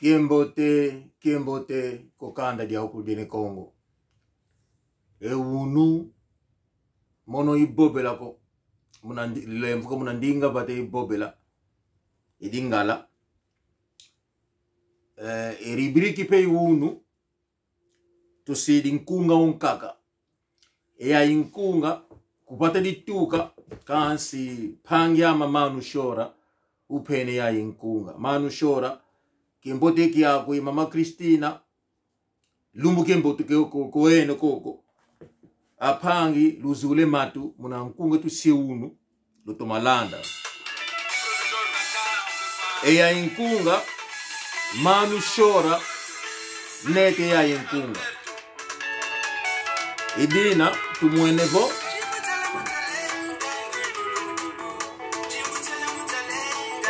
Kiembote, kiembote, kokanda dia okudene Congo. Ewunu mono ibobela ko muna lemvuka muna ndinga bate ibobela idingala eh, eribriki pe iwunu tusidi nkunga unkaka eya inkunga kupata dituka kansi phangyama manu shora uphene ya inkunga manu shora kimbote kyako mama Christina lumbu kimbote koene koko aphangi luzule matu muna nkunga tusiunu lutomalanda eya inkunga manu shora nete ya inkunga idina tumwenevo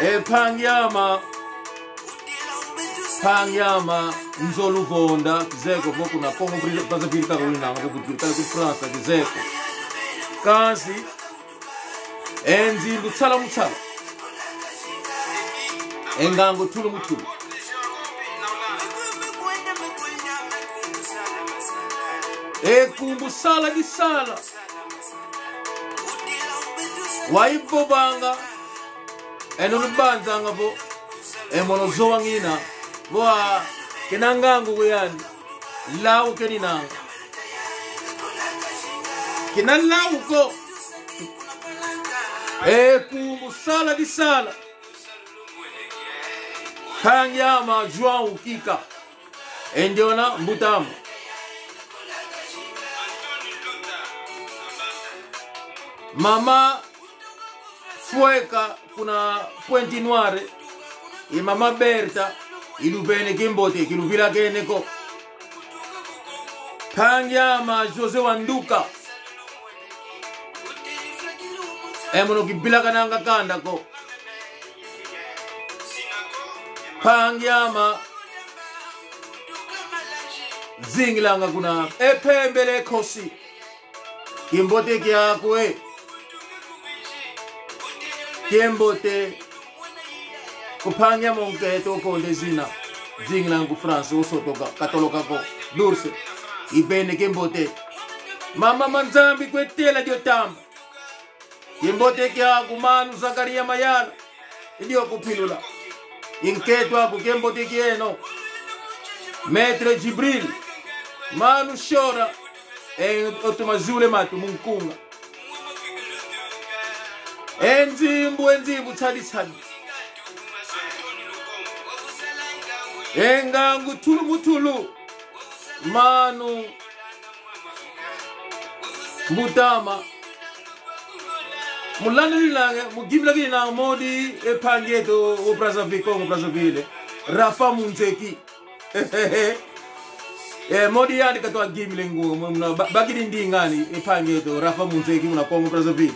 ephangyama phangyama nzoluvonda kizeko vokuna Congo Brazzaville kakulinanga vokudirikala ku France kizeko kasi enzimbu tsala mutsala engango thulu muthulu ekumbu sala disala waibobanga enolubanzanga bo emonozowa ngina boa kenangangu kuyani lawu keninanga kina lawu ko ekumbu sala disala kangyama João Ukika endiona mbutama mama fueka kuna Pointe Noire e mama Berta ilupene kimbote kilupila keneko kangyama Jose Wanduka emono kibila nanga kanda ko phangyama zingilanga kuna ephembele khosi kimbote kyakwe kimbote kuphanya monketo okonde zina zingilanga ku France osotoka katolokako durse ibene kimbote mama manzambi kwetela diotamba kimbote kyaku manu Zakaria Mayala idio kupilula inketo aku kimbote kieno Maître Jibril manu shora en otumazule matu munkunga enzimbu enzimbu tsadi tsadi engangu tulu mutulu manu mbutama mulandelilanga mugimilakililanga modi ephangeto o Brazzaville Congo Brazzaville Rafa Munzeki modi yani katwa gimile ngu bakili ndingani ephangeto Rafa Munzeki muna Congo Brazzaville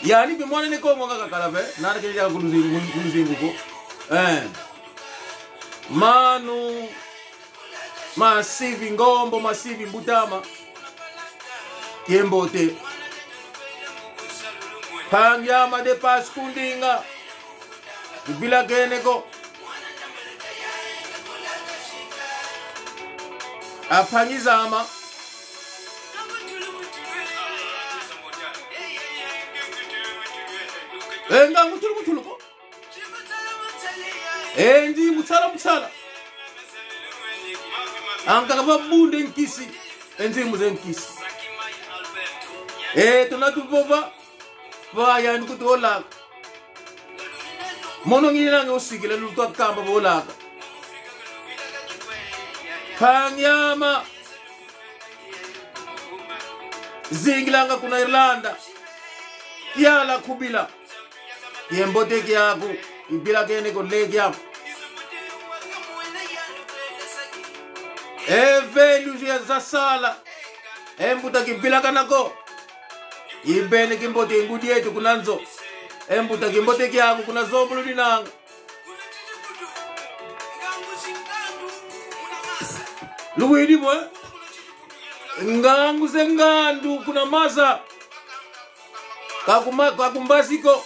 yani bi mwana ni Congo ngaka kala ve nana kile kuluzingu kuluzingu ko manu masivi ngombo masivi mbutama kiembote pangyama de paskundinga ibila keneko aphanyizama engangu endi mutsala mutsala ankaka babunde nkisi enzimu zenkisi tonatuvova vayani kuti olaka mono ngilinange usikile lutwakamba volaka phanyama zingilanga kuna Irlanda yala kubila yemboteki yaku ibila kene ko leki yaku evelu ya zasala embuta kibila kanako ibene kimbote ingudi yetu kunanzo embuta kimbote kyaku kuna zombulu dinanga luwidi mwe ngangu zengandu kuna maza kakumbaziko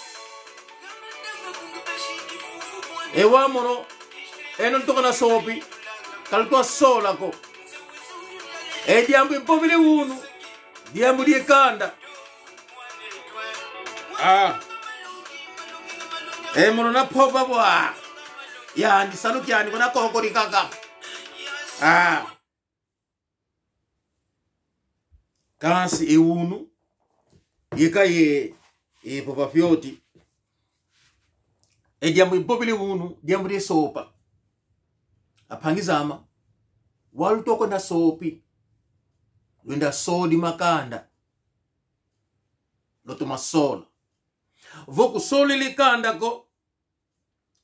ewamono Eno toko na sopi kala twa sola ko. E diambu ipovile unu diambu diekanda. Ah. E mono na pova bwa. Ya ndi saluki yani kuna koko rikaka. Ah. Kasi eunu yeka ye e pova fioti. E diambu ipovile unu diambu di sopa. Apangizama walutoko na sopi. Lwenda sodi makanda. Lotomasola. Vokusoli likanda ko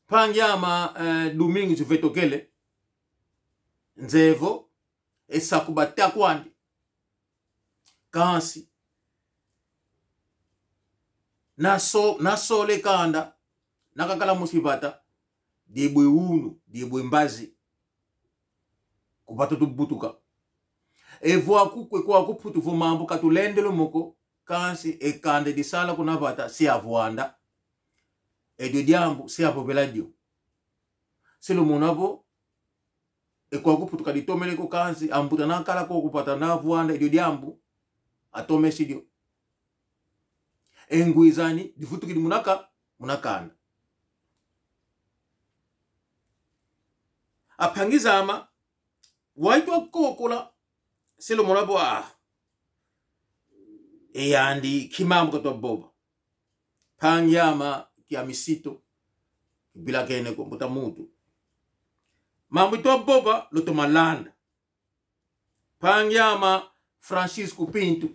pangyama domingo juvetokele nzevo esaku batakwandi kasi naso nasole kanda nakakala musibata diebwe unu diebwe mbazi kupata tubutuka evo akukwe kwa kuputu vo mambo katulendelo moko kasi ekande disala kunavata si avuanda edio diambu si avovela dio silo munavo ekwa kuputuka ditomeleko kansi ambuta nakala ko kupata navuanda edio diambu atomesi dio engwizani difutukidi munaka munakanda apangizama waitwa kokola silo munavo ah eyandi kimambo katwa boba pangyama kya misito bila kene ko mbuta mutu mambo itwa boba loto malanda pangyama Francisco Pinto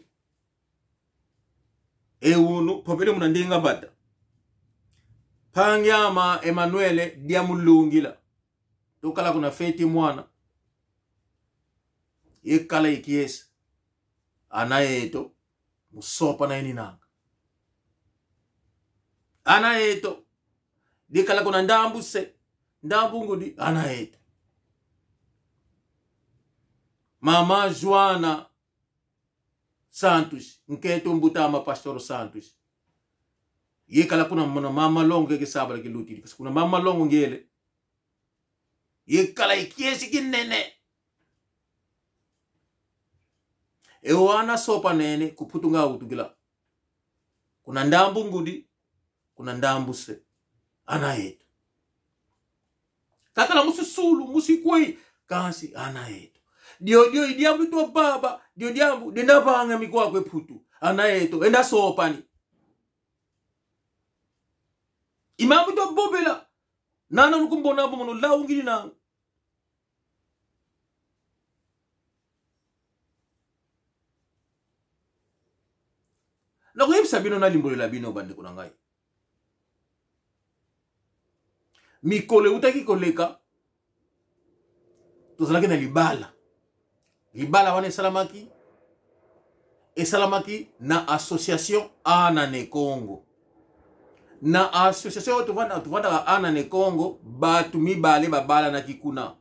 ewunu popele muna ndinga bata pangyama Emmanuel diamulungila tokala kuna feti mwana yekala ikiesa anayeto musopa na ininanga anayeto dikala kuna ndambuse ndambungudi anayeto mama Joana Santos nketo mbutama Pastor Santos yekala kuna mona mama longo ke sabala ke lutili parce kuna mama longo ngele yekala ikiesi kinene ewana sopa nene kuputunga utugila kuna ndambu ngudi kuna ndambu se ana yetu kakala mususulu musikwei kasi ana yetu dio dio idiambu to baba dio diambu dindapanga mikwakwe putu ana yetu enda sopani imamu to bobela nana nukumbona bo mono lawungili na nakoyebisa bino nalimbolela bino bandeko na ngai mikolo eutaki koleka tozalaki na libala libala wana esalamaki esalamaki na association Anane Congo na association oyo tovandaka Anane Congo bato mibale babalanaki kuna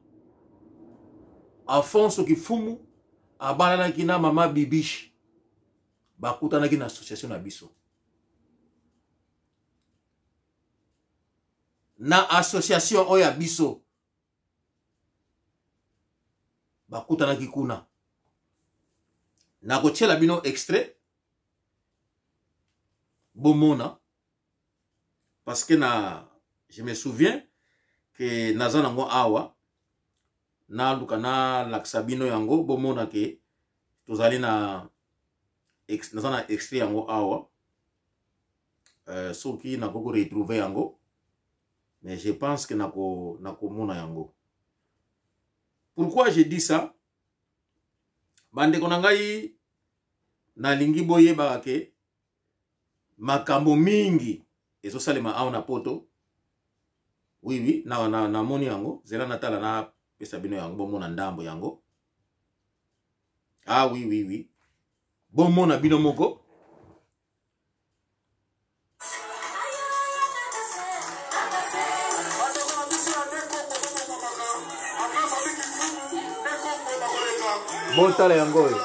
Afonso Kifumu abalanaki na mama Bibishi bakutanaki na association na biso na association oyo ya biso bakutanaki kuna nakotiela bino extrait bomona parce que na je me souviens que naza nango awa naluka nalakisa bino yango bomona ke tozali na naza na extrait yango awa soki nakoki retrouver yango mais je pense que nako nakomona yango. Pourquoi je dis ça? Bandeko na ngai nalingi boyebaka ke makambo mingi ezosalema awa na poto. Oui oui, na na namoni yango, zela natala na pesa bino yango bomona ndambo yango. Ah oui oui oui. Bomona bino moko. Botala yango oyo.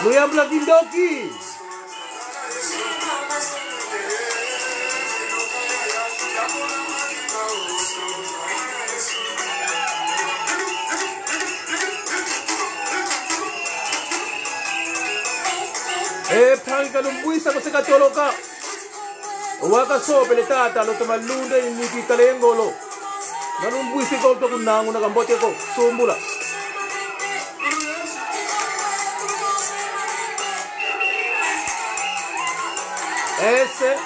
Luyambula kindoki. Ephangika lumbwisa kusekatoloka wakasobele tata loto malunde inikikale yengolo nalumbwisi kolto kunangu nakamboteko sumbula. Ese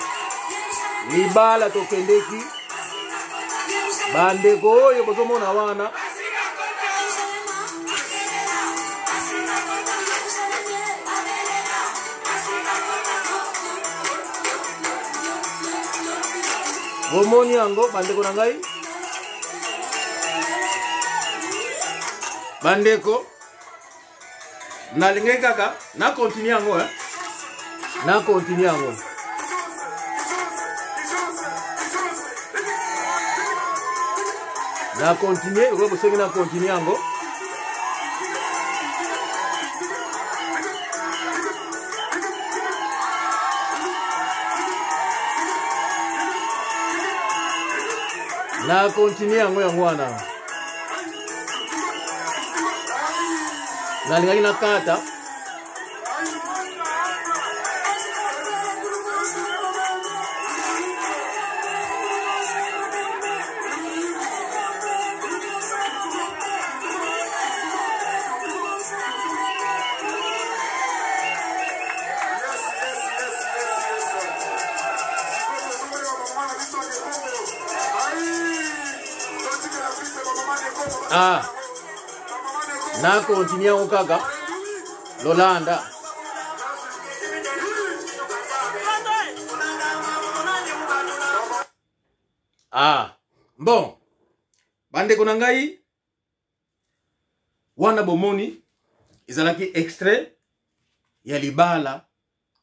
libala tokendeki bandeko oyo bozomona wana. Bomoni yango bandeko na ngai, bandeko, nalingaki kaka na continue yango, eh? Na continue yango. Na continue okoki bosengi na continue yango. Na continue yango, yango wana nalingaki nakata. Ah, na continue yango kaka lolanda. Ah bon, bandeko na ngai, wana bomoni ezalaki extrait ya libala.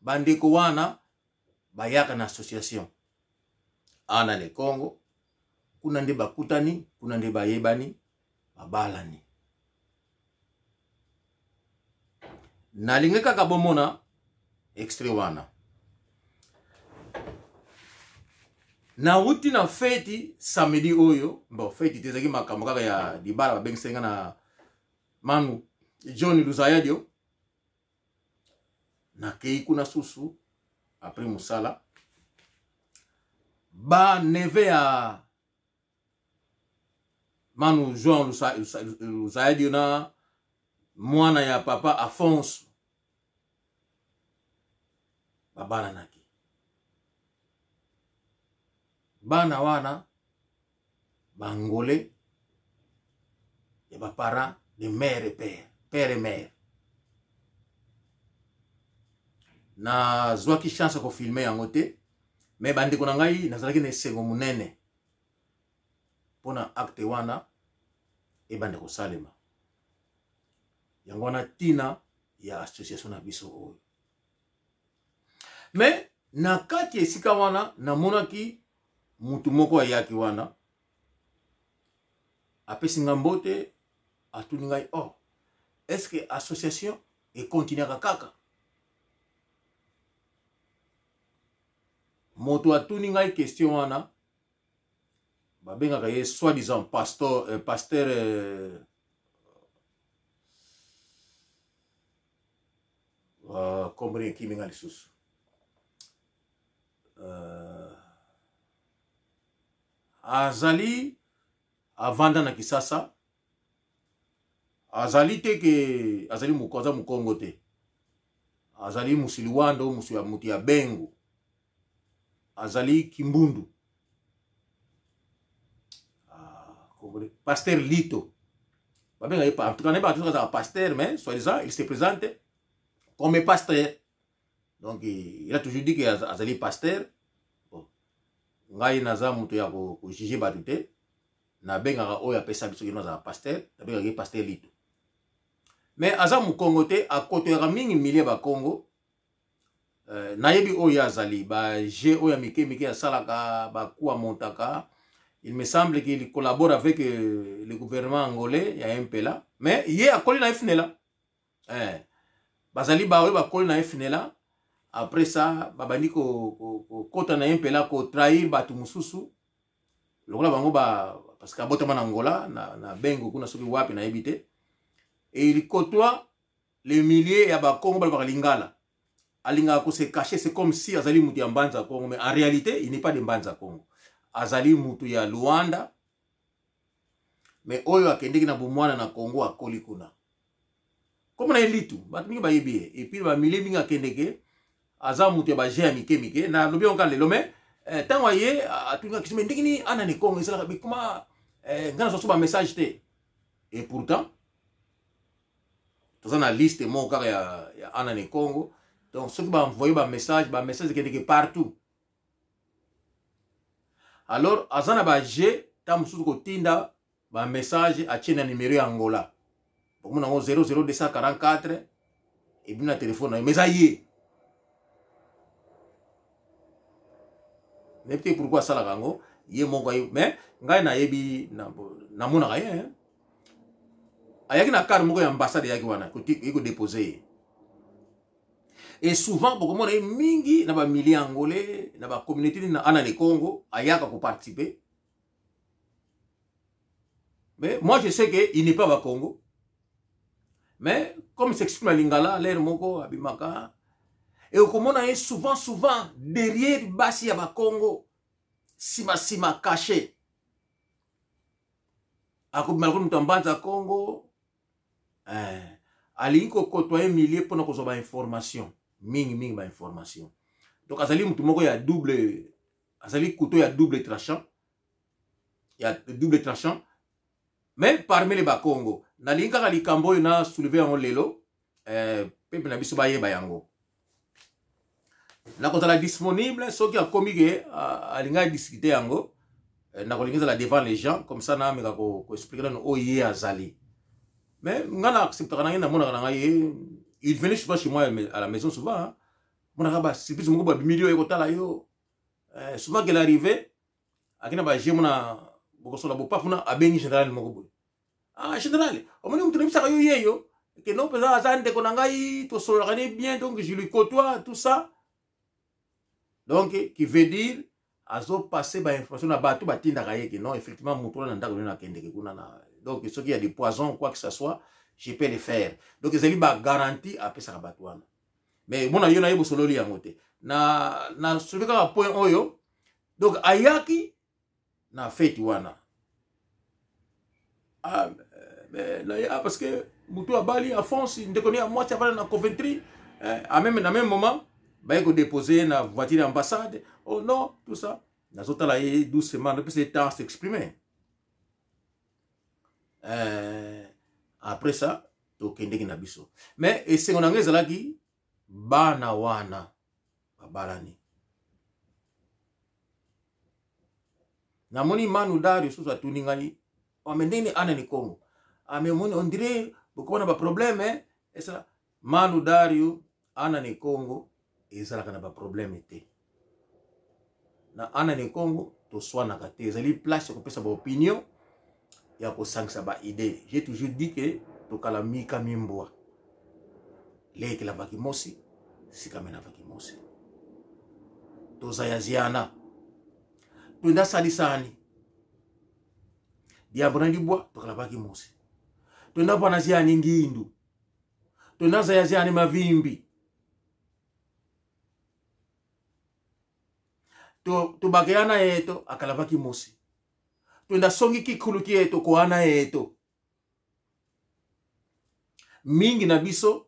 Bandeko wana bayaka na association ana le Congo, kuna nde bakutani, kuna nde bayebani, babalani. Nalingi kaka bomona extrait wana. Nauti na feti samedi oyo. Bon, feti te, ezalaki makambo kaka ya libala. Babengisaki nga na manu John Luzayadio. Nakei kuna susu après mosala. Ba neve ya manu Jean Luzayadio na mwana ya papa Afonso babalanaki. Bana wana bangole ya baparent de mère et père, père et mère. Nazwaki chance ya kofilme yango te, me bandeko na ngai, nazalaki na esengo monene mpona acte wana ebanda kosalema. Yango wana ntina ya association na biso oyo. Me na kati ya esika wana, namonaki mutu moko ayaki wana, apesi nga mbote, atuni ngai: "Oh, est-ce que association ekontinuaka kaka?" Moto atuni ngai question wana, babengaka ye soi-disant pasteur, pasteur kombo ekimi nga lisusu. Azali avanda na Kisasa, azali te ke azali moko, aza mokongo te, azali musiliwando, musu ya mutu ya Bengu, azali Kimbundu. Ah, pasteur Lito babenga ye. En tout cas, nayebaka te soki azalaka pasteur, mais soi-disant il se présente comme pasteur. Donc il a toujours dit que azali pasteur. Bon, ngai naza moto ya kojuge bato te. Nabengaka oyo apesa biso kino azala pasteur, nabengaka ye pasteur Lito. Mais aza mokongo te, akotoyaka mingi milie bakongo. Nayebi oyo azali baje oyo ya mike mike asalaka, baku amontaka. Il me semble qu'il collabore avec le gouvernement angolais ya MPLA, mais ye akoli na FNELA. Bazali baoyo bakoli na FNLA. Après ça babandi kokota na ye mpela kotrahir bato mosusu lokola bango ba, parce que abotama na Angola na Bengo kuna soki wapi nayebi te. Et il côtoie les milliers ya bakongo balobaka lingala. Alingaka ko se cacher, c'est comme si azali mutu ya Mbanza Kongo, mais en réalité il n'est pas de Mbanza Kongo. Azali mutu ya Luanda, mais oyo akendeki na bomwana na Congo, akoli kuna. Comme na elitu bato mingi bayebi ye, et puis ba milliers mingi akendeke, aza mutu ya ba jeu ya mike mike. Na lobi yango kaka lelo, mais ntango aye atungaki question, mais ndenge nini ana ne Congo esalaka bikoma ngai nazwa so ba message te? Et pourtant toza na liste moko kaka ya ana ne Congo. Donc soki baenvoye ba message, ba message ekendeke partout. Alors aza na ba jeu ntango mosusu kotinda ba message, atie na numero ya Angola, bokomona yango 00244 ebimi na telefone na ye, mais eza ye. Nayebi te pourquoi asalaka yango ye moko aye, mais ngai nayebi, namonaka ye ayaki na car moko ya ambassade, eyaki wana eye kodepose ye. Et souvent bokomona ye mingi na bamilie angolais, na bacommunauté nini na ana le Congo, ayaka koparticiper. Mais moi, je sais que il n'est pas bakongo, mais comme s'exprime à lingala, l'air moko abimaka, et okomona ye souvent souvent derrière basi ya bakongo, nsima nsima, caché. Akobima lokola moto ya Mbanza Congo, alingi kokotoye milie mpona kozwa bainformation mingi mingi, bainformation. Donc azali motu moko ya double, azali couteau ya double tranchant, ya double tranchant. Mais parmi les bakongo, nalingi kaka likambo oyo na soulever yango lelo, peuple na biso bayeba yango. Nakozala disponible soki akomi ke alingi adiscute yango, nakolingi ezala devant les gens, comme ça nameka koexplike nano oyo ye azali. Mais nga na acceptaka na ye, namonaka na ngai ye, il venait souvent chez moi à la maison souvent, hein. Monaka basurprise moko babimili oyo ekotala yo, souvent qu'elle arrive akina baje mona bokosola bopafu na abengi général moko boye: "Ah général, omoni moto nayebisaka yo, ye yo ke no mpenza aza ndeko na ngai, tosololaka ne bien, donc je lui côtoie, tout ça." Donc qui veut dire azopasse bainformation na bato batindaka ye ke non, effectivement moto wana na ndako nino akendeke kuna na. Donc soki ya des poisons, quoi que ce soit, je peux le faire. Donc ezali bagarantie apesaka bato wana. Mais mona yo na ye bosololi yango te. Na soulever kaka point oyo. Donc ayaki na feti wana, ah, mais na ye, ah, parce que motu abali Afonso, ndeko ne ya mwasi avanda na Coventry, eh, même na même moment baye kodépose na voiture ya ambassade. Oh non, tout ça, nazotala ye doucement, napesa ye temps s'exprimer. Après ça tokendeki na biso. Mais esengo na ngai ezalaki bana wana babalani. Namoni Manu Dario susu atuni ngai: "Ame ndenge ana ni Congo, ame omoni on dirait bokoma na baproblème." Esala Manu Dario, ana ni Congo ezalaka na baproblème te. Na ana ni Congo toswanaka te, ezali place ya kopesa baopinion, ya kosangisa baidée. J'ai toujours dit ke tokala mika mimbwa lekela vakimosi sikamena vakimosi, tozayaziana, toenda salisani diambo na libwa, tokala vakimosi, toenda pana ziani ngindu, toenda zayaziani mavimbi, tobakeyana yeto akala vakimosi, toenda songi kikhulu yeto koana yeto. Mingi na biso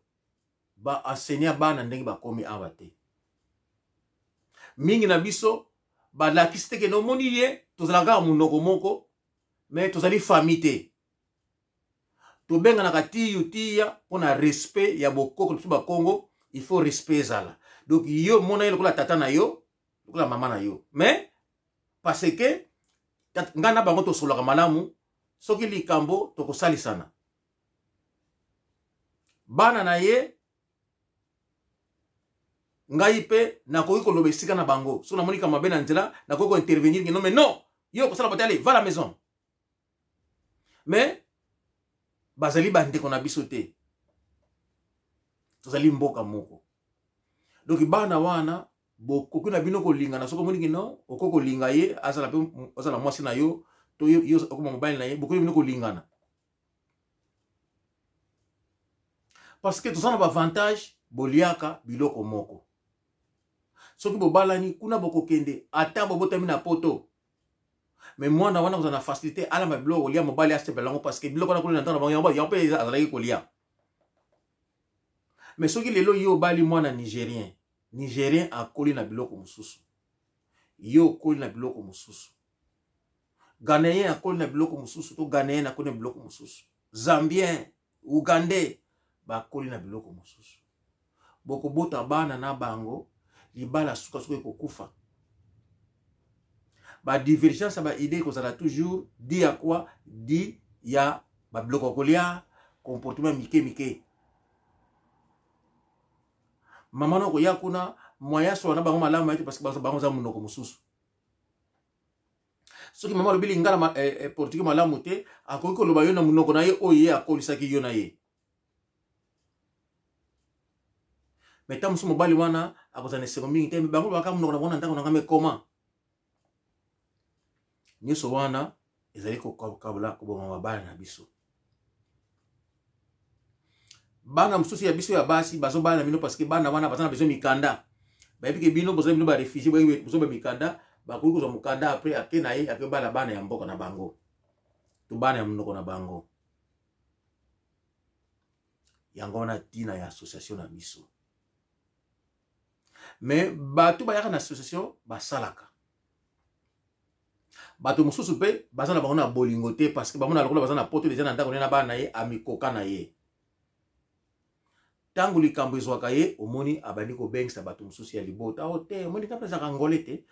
baenseignant bana ndenge bakomi awa te. Mingi na biso balakisi te ke nomoni ye, tozalaka kaka monoko moko, mais tozali famille te. Tobenganaka tiyu tiya mpo na respect ya bokoko biso bakongo, il faut respect ezala. Donc yo mona ye lokola tata na yo, lokola mama na yo, mais parce que ngai na bango tosololaka malamu, soki likambo tokosalisana. Bana na ye, ngai mpe nakoki koloba esika na bango. Soki namoni ka mabe na nzela, nakoki kointervenir: "Non, mais non, yo kosala bote, allez, va la maison." Mais bazali bandeko na biso te. Tozali mboka moko. Donc bana wana bokoki na bino kolingana. Soki omoni kino okoki kolinga ye, azala mpe azala mwasi na yo to yo okoma mobali na ye, bokoki bino kolingana parce que toza na baavantage. Boliaka biloko moko. Soki bobalani kuna, bokokende ata bobotami na poto, mais mwana wana kozala na facilité alamba biloko kolia, mobali asepela yango, parce que biloko wana kuna na ntango na bango yango mpe azalaki kolia. Mais soki lelo yo obali mwana Nigérien, Nigérien akoli na biloko mosusu, yo okoli na biloko mosusu, Ghanéen akoli na biloko mosusu, to Ghanéen akoli na biloko mosusu, Zambien, Ougandais bakoli na biloko mosusu, bokobota bana na bango, libala sukasuka ekokufa. Badivergence ya baidée ekozala toujours di ya kwa di ya babiloko ya kolia, comportement mike mike. Mama na koya kuna, moyen asola na bango malamu ete parce que bango za monoko mosusu. Soki mama alobi lingala ma, eh, eh, portugais malamu te, akoki koloba yo na monoko na ye oyo ye akolisaki yo na ye. Mais ntango mosusu mobali wana akozala na esengo mingi te, bango lobaka monoko na bango na ndako na ngai. Mekoma nyonso wana ezali kokabola, koboma mabala na biso. Bana mosusu ya biso ya basi bazobala na bino parce que bana wana baza na besoin mikanda. Bayebi ke bino boza bino baréfugiés, bozoba mikanda, bakoki kozwa mokanda, après ake na ye, akobala bana ya mboka na bango to bana ya monoko na bango. Yango wana ntina ya association na biso. Mais bato bayaka na association basalaka, bato mosusu mpe baza na bango na bolingo te, parce que bamona lokola baza na poto deja na ndako na bana na ye, amikoka na ye. Ntango likambo ezwaka ye, omoni abandi kobengisa bato mosusu ya libota. O te, omoni nga mpe ezalaka angolais te,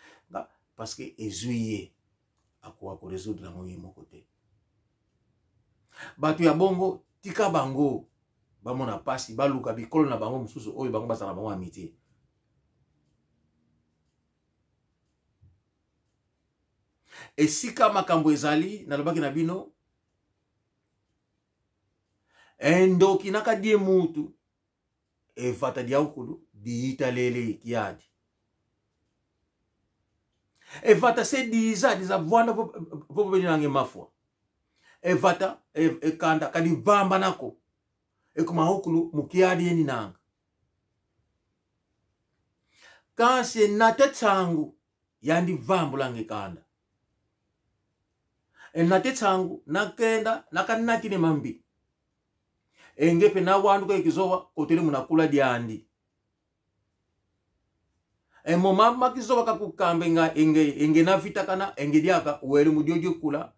parce que ezwi ye, akoka koresoudre yango ye moko te. Bato ya bongo, tika bango bamona mpasi, baluka bikolo na bango mosusu oyo bango bazala na bango amitié. Esika makambo ezali, nalobaki na bino, endoki nakadie mutu evata diaukulu diyitalele kiadi evata se diza diza vwanda vovobeni nange mafua evata ekanda kadi vamba nako ekoma okulu mukiadi yeni nanga kasi nate tsangu yandivambula ngekanda enate tsangu nakenda nakanatine mambi engepe nawanduka ekizowa kotele munakula dyandi emoma makizowa kakukambe nga enge enge navitakana enge dyaka wele mudyodio kula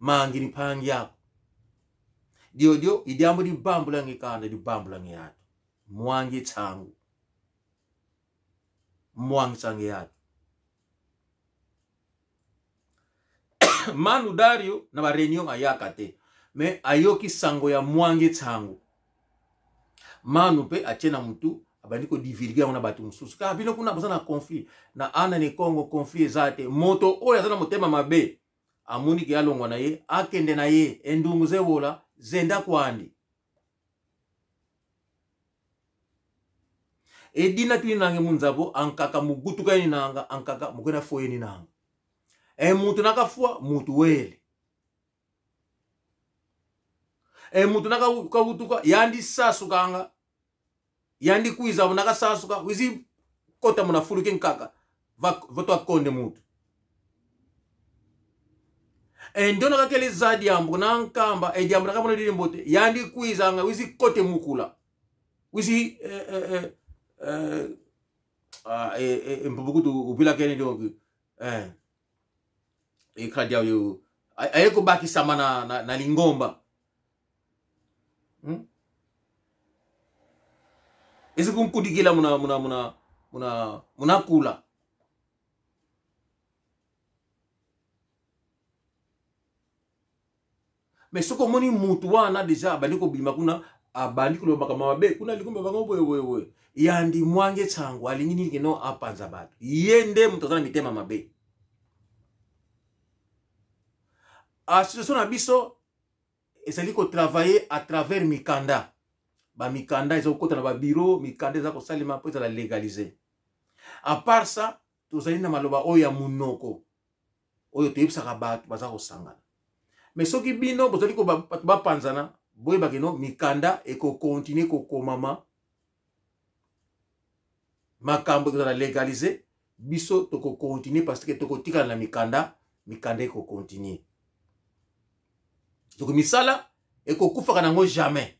mangi ni pangi yako dyodyo idyambo libambula ngekanda libambula ngeyatu mwangi tsangu mwangi tsangu yatu. Manu Dario na ba réunion ayaka te, mais ayoki sango ya mwangi tsangu. Manu mpe atie na mutu, abandi kodivulge yango na bato mosusu. Kaka bino kuna boza na conflit na ana ne Congo, conflit eza te. Moto oyo aza na motema mabe amoni ke alongwa na ye, akende na ye endungu zewola zenda kwandi edina tuni nange munzabo ankaka mugutuka yeni nanga ankaka mukwena fo yeni nanga e mutu nakafua mutu wele e mutu nakawutuka yandi sasukanga yandi kuiza nakasasuka wizi kota munafuluke nkaka voto akonde mutu e ndio nakakele za diambo na nkamba e diambo nakamona lili mbote yandi kuizanga wizi kote mukula wizi eh, eh, eh, eh, ah, eh, eh, mpubukutu upilakene donc eh, ekradia oyo aye kobakisama na, na, na lingomba, Ezi kunkudikila muna muna muna muna munakula. Mais soki omoni mutu wana deja abandi kobima kuna, abandi koloba makambo mabe kuna, likomba bango boye boye boye, yandi mwange tsango alingi nini kino apanza bato, ye nde moto aza na mitema mabe. Association na biso ezali kotravaille à travers mikanda. Bamikanda eza kokota na babiro, mikanda eza kosalema mpo ezala légalise. À part ça, tozali na maloba oyo ya monoko oyo toyebisaka bato baza kosangana. Mais soki bino bozali bato bapanzana, boyebaki no mikanda ekokontinue kokomama, makambo ekozala légalise. Biso tokokontinue parce que tokotikala na mikanda, mikanda ekokontinue. Donc misala ekokufaka nango jamais.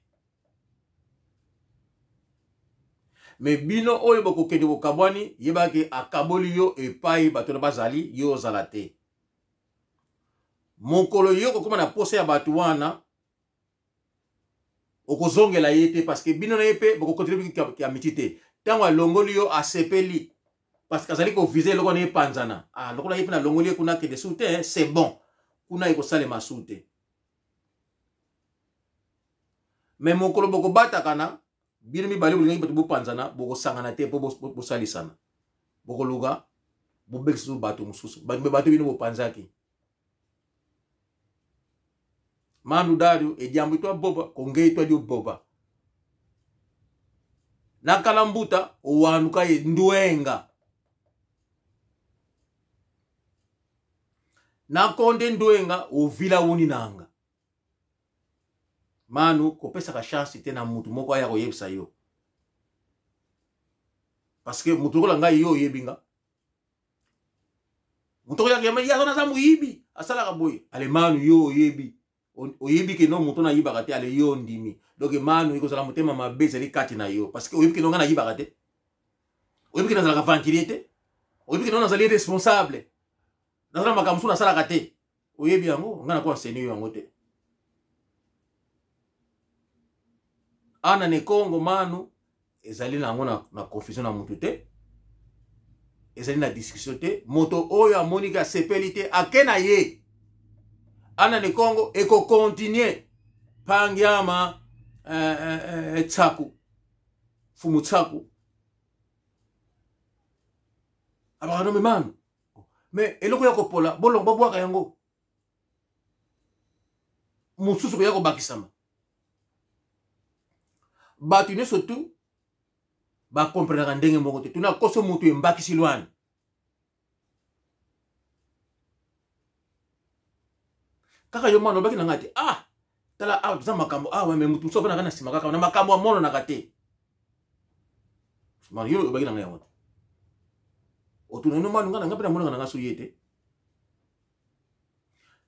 Me bino oyo bokokende bokabwani, yebaki akaboli yo epai bato na bazali, yo ozala te. Mokolo yo kokóma na posa ya bato wana, okozongela ye te, parce que bino na ye mpe bokokontinue amiti te. Ntango alongoli yo, asepeli parce que azali kovise eloko wana epanzana. Ah, lokola ye mpe nalongoli ye kuna, akende su te, c'est bon, kuna ekosalema su te. Me mokolo bokobatakana, bino mibale bolingaki bato bopanzana, bokosangana te mpo bosalisana, bokoluka bobekisa bato mosusu, bato bino bopanzaki. Mandu dario ediambo itwa boba konge itwa dio boba nakala mbuta owanuka ye ndwenga nakonde ndwenga ovila wuni nanga. Manu kopesaka chance te na mutu moko aya koyebisa yo, parce que mutu lokola ngai, yo oyebi nga, moto oyo ye aza naza moyibi, asalaka boye. Ale manu, yo oyebi, oyebi ke no moto nayibaka te. Ale yo ondimi. Donc manu, ekozala motema mabe ezali kati na yo, parce que oyebi ke no ngai nayibaka te, oyebi ke nazalaka venturier te, oyebi ke no nazali responsable, naza na makambo mosusu nasalaka te. Oyebi yango, ngai nako enseigner yo yango te. Ana ne Kongo manu ezali na yango na, na confusion na mutu te, ezali na discussion te. Moto oyo amoniki asepeli te, ake na ye. Ana ne Kongo ekokontinue pangiama eh, eh, eh, tsaku fumu tsaku abaka no manu me eloko ya kopola bolongo babwaka yango mosusu koya kobakisama. Bato nyonso tu bakomprenaka ndenge moko te. Tuna koso moto embakisi lwani kaka yo mwana olobaki na ngai te. Ah, tala awa toza makambo awa, me moto mosusu avanaka na nsima kaka na makambo amonanaka te. Mano yo olobaki na ngai yango te. Otuna no mano, ngai na ngai mpe namonaka na ngai so ye te.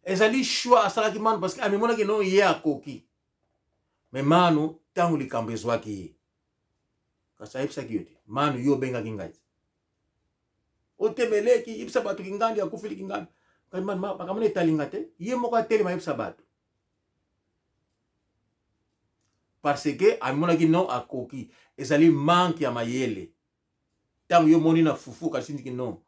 Ezali choix asalaki mano, parce que amimonaki no ye akoki. Me mano, ntango likambo ezwaki ye, kasi ayebisaki yo te. Mano, yo obengaki ngai otemeleki, yebisa bato kingandi akufeli kingandi. Makambo na etalinga te, ye moko atelema ayebisa bato, parce que amimonaki non akoki. Ezali manque ya mayele. Ntango yo omoni na fufu, kasi ndiki non,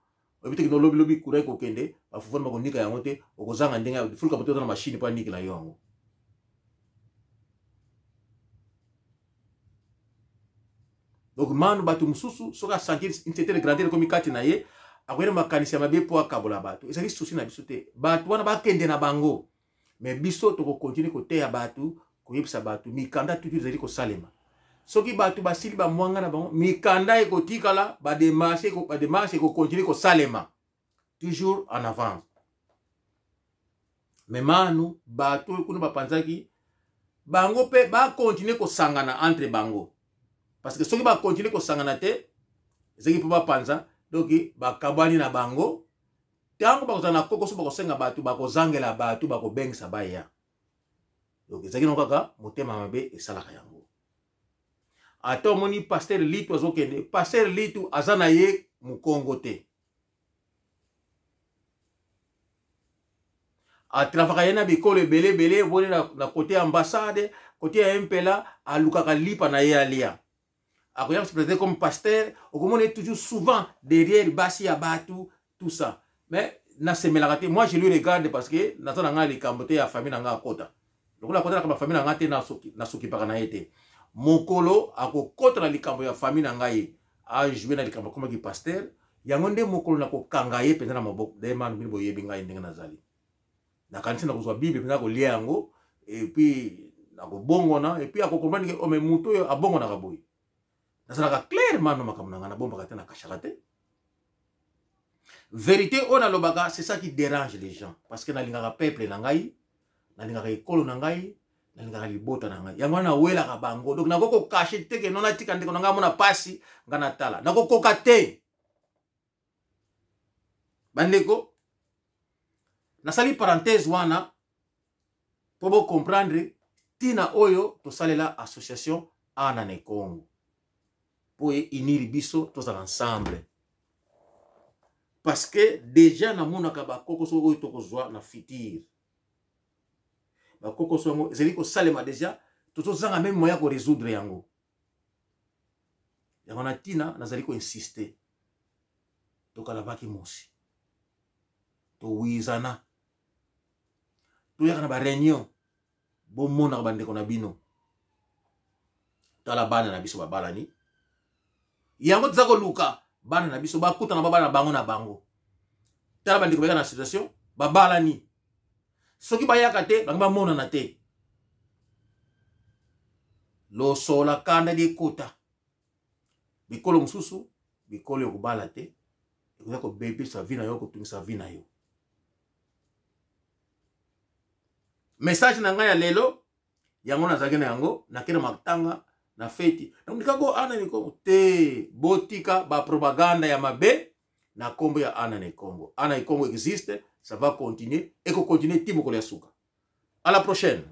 oyebi te kino lobilobi courant ekokende, bafufu wana bakonika yango te, okozanga ndenge fuluka moto oza na mashine mpo anikela yo yango. Donc manu, bato mosusu soki asentir une certaine grandeur ekomi kati na ye, akoya na makanisi ya mabe mpo akabola bato. Ezali souci na biso te. Bato wana bakende na bango, me biso tokokontinue koteya bato, koyebisa bato mikanda tutu ezali kosalema. Soki bato basili bamwanga na bango, mikanda ekotikala, bademarche ekokontinue kosalema toujours en avance. Me manu, bato oyo kuna bapanzaki bango mpe bakontinue kosangana entre bango, parce que soki bakontinue kosangana te, ezalaki mpo bapanza. Donc bakabwani na bango, ntango bakozala na kokoso, bakosenga bato, bakozangela bato, bakobengisa baya. Donc ezalaki nango kaka motema mabe esalaka yango. Ata omoni paster Litu azokende, paster Litu aza na ye mokongo te, atravaka ye na bikolo ebele ebele, boni na, na kote ya ambassade, kote ya mpela, alukaka lipa na ye alia. Akoya se présenter comme pasteur, okomona ye toujours souvent derrière basi ya bato, tout ça. Mais nasemelaka te, moi je lui regarde, parce que naza na ngai likambo te ya famille na ngai. Akota lokola akotalaka bafamille na ngai te, nasokipaka na ye te. Mokolo akokota na likambo ya famille na ngai, ajoue na likambo akomaki pasteur, yango nde mokolo nakokanga ye mpenza na maboko. Daye manu, bino boyebi ngai ndenge nazali. Nakanisi nakozwa Bible mpenza kolia yango, epuis Akobongwana et puis akocomprendre ke ome oh, moto oyo abongwanaka boye. Nazalaka clairement na makambo na ngai, nabombaka te, nakashaka te. Vérité oyo nalobaka, c'est ça qui dérange les gens, parce que nalingaka peuple na ngai, nalingaka ekolo na ngai, nalingaka libota na ngai. Yango wana nawelaka bango. Donc nakoki kokashe te ke no natika ndeko na ngai amona pasi, ngai natala. Nakokoka te. Bandeko, nasali parenthèse wana mpo bocomprendre ntina oyo tosalela association Ana na Congo, mpo e unir biso tozala ensemble, parce que déjà namonaka bakokoso oyo tokozwa na futur. Bakokoso yango ezali kosalema déjà, tozozanga meme moyen ya korésoudre yango. Yango na ntina nazali koinsiste, tokalabaki mosi, towizana, toyaka na bareunion, bomonaka bandeko na bino. Tala bana na biso babalani, yango toza koluka bana na biso bakutana, babala na bango na bango. Tala bandeko bayaka na situation babalani, soki bayaka te, bango bamonana te. Losola kanda likota bikolo mosusu, bikolo ya kobala te, ekoya kobebisa vi na yo, kotungisa vi na yo. Message na ngai ya lelo yango nazalaki na yango, nakende matanga na feti ndikako Ana Nekongo te. Botika bapropaganda ya mabe na nkombo ya Ana Nekongo. Ana Nekongo existe, ça va continuer, ekocontinue ti mokolo ya suka. À la prochaine.